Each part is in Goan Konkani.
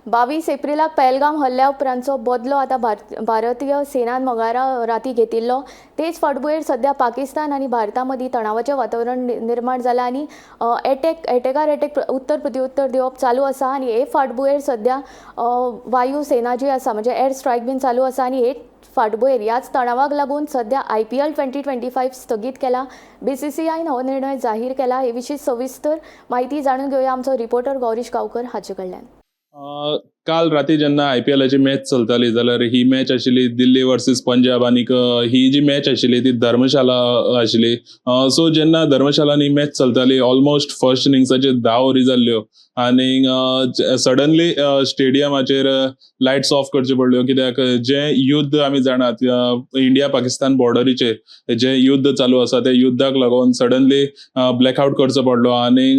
22 एप्रिलाक पहलगाम हल्ल्या उपरांतचो बदलो आतां भारतीय सेनान मंगळारा राती घेतिल्लो. तेच फाटभुंयेर सध्या पाकिस्तान आनी भारता मदीं तणावाचें वातावरण निर्माण जालां आनी एटॅक एटॅकार एटॅक, उत्तर प्रत्युत्तर दिवप चालू आसा. आनी हे फाटभुंयेर सध्या वायू सेना जी आसा, म्हणजे एअर स्ट्रायक बीन चालू आसा. आनी हे फाटभुंयेर, ह्याच तणावाक लागून सध्या आयपीएल 2025 स्थगीत केला. बीसीसीआयन हो निर्णय जाहीर केला. हे विशीं सविस्तर माहिती जाणून घेवया आमचो रिपोर्टर गौरीश गांवकर हाचे कडल्यान. काल राती जेन्ना आयपीएलाची मॅच चलताली जाल्यार ही मॅच आशिल्ली दिल्ली वर्सीस पंजाब आनीक ही जी मॅच आशिल्ली ती धर्मशाला आशिल्ली. सो जेन्ना धर्मशालान ही मॅच चलताली, ऑलमोस्ट फर्स्ट इनिंग्साचे 10 ओवरी जाल्ल्यो आनी सडनली स्टेडियमाचेर लायट्स ऑफ करच्यो पडल्यो, कित्याक जें युद्ध आमी जाणात, इंडिया पाकिस्तान बॉर्डरीचेर जें युद्ध चालू आसा, त्या युद्धाक लागून सडनली ब्लॅकआउट करचो पडलो. आनी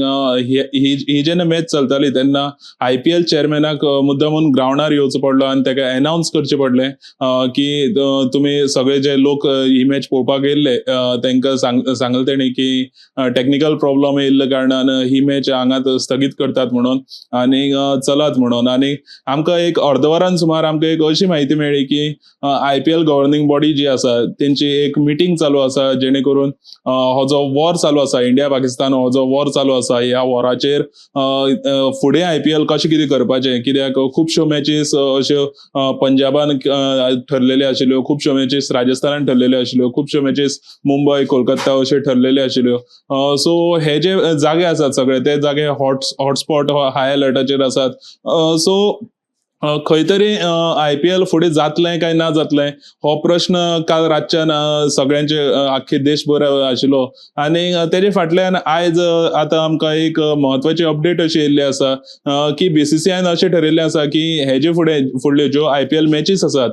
ही ही ही जेन्ना मॅच चलताली तेन्ना आयपीएल चेअरमॅनाक मुद्दामून ग्रावंडार येवचो पडलो आनी ताका एनावन्स करचें पडलें की तुमी सगळे जे लोक ही मॅच पळोवपाक येयल्ले तांकां सांगलें तेणी की टॅक्निकल प्रॉब्लम येयल्ल्या कारणान ही मॅच हांगात स्थगीत करतात म्हणून आनी चलात म्हणून. आनी आमकां एक अर्द वरान सुमार आमकां एक अशी म्हायती मेळ्ळी की आयपीएल गव्हर्निंग बॉडी जी आसा तेंची एक मिटींग चालू आसा, जेणे करून हो जो वॉर चालू आसा, इंडिया पाकिस्तान हो जो वॉर चालू आसा, ह्या वॉराचेर फुडें आयपीएल कशें कितें करपाचें, कित्याक खुबश्यो मॅचीस अश्यो पंजाबान ठरलेल्यो आशिल्ल्यो, खुबश्यो मॅचीस राजस्थानान ठरलेल्यो आशिल्ल्यो, खुबश्यो मॅचीस मुंबय, कोलकाता अश्यो ठरलेल्यो आशिल्ल्यो. सो हे जे जागे आसात सगळे, ते जागे हॉटस्पॉट, हाय अलर्टाचेर आसात. सो खंय तरी आयपीएल फुडें जातलें काय ना जातलें हो प्रश्न काल रातच्यान सगळ्यांचे आख्खे देशभर आशिल्लो. आनी तेजे फाटल्यान आयज आतां आमकां एक म्हत्वाची अपडेट अशी येयल्ली आसा की बीसीसीआयन अशें ठरयल्लें आसा की हेजे फुडें फुडल्यो ज्यो आयपीएल मॅचीस आसात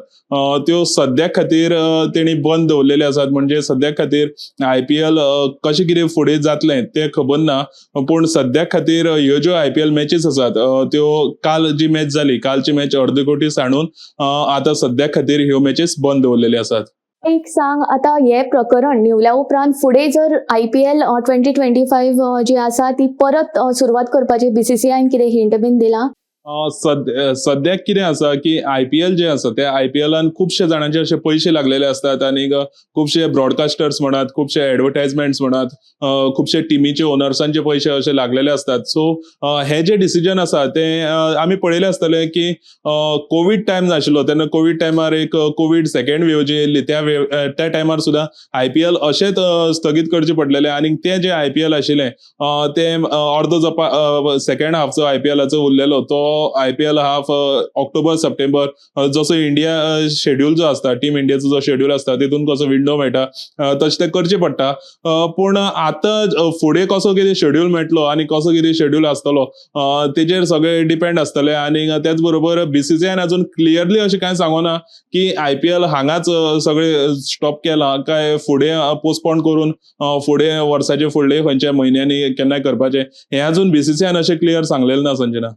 त्यो सद्या खातीर तेणी बंद दवरलेल्यो आसात. म्हणजे सद्या खातीर आयपीएल कशें कितें फुडें जातलें तें खबर ना, पूण सद्या खातीर ह्यो ज्यो आयपीएल मॅचीस आसात त्यो काल जी मॅच जाली, कालची मॅच अर्दकुटी सांडून आतां सद्या खातीर ह्यो मॅचीस बंद दवरलेल्यो आसात. एक सांग, आता हे प्रकरण निवल्या उपरांत फुडें जर आयपीएल 2025 जी आसा ती परत सुरवात करपाची बीसीसीआयन कितें हिंट बीन दिला? सद्याक कितें आसा की आयपीएल जे आसा त्या आयपीएलान खुबशे जाणांचे अशे पयशे लागलेले आसतात आनी खुबशे ब्रॉडकास्टर्स म्हणात, खुबशे एडवर्टायजमेंट्स म्हणात, खुबशे टिमीचे ओनर्सांचे पयशे अशे लागलेले आसतात. सो हे जे डिसिजन आसा ते आमी पळयलें आसतलें की कोवीड टायम आशिल्लो तेन्ना कोवीड टायमार एक कोवीड सेकंड वेव जी येयल्ली, त्या टायमार सुद्दां आयपीएल अशेंच स्थगीत करचें पडलेलें. आनी तें जे आयपीएल आशिल्लें तें अर्दो जो सेकंड हाफचो आयपीएलाचो उरलेलो तो IPL half October September, जसो इंडिया शेड्यूल जो आसता, टीम इंडियाचो जो शेड्यूल आसता, तितून कसो विंडो मेळटा तशें तें करचें पडटा. पूण आतां फुडें कसो कितें शेड्यूल मेळटलो आनी कसो कितें शेड्यूल आसतलो तेजेर सगळें डिपेंड आसतलें. आनी तेच बरोबर बीसीसीआयन अजून क्लियरली अशें कांय सांगना की आयपीएल हांगाच सगळें स्टॉप केलां काय फुडें पोस्टपोन करून फुडें वर्साचे फुडले खंयच्या म्हयन्यांनी केन्नाय करपाचें, हें अजून बीसीसीआयन अशें क्लियर सांगलेलें ना, संजना.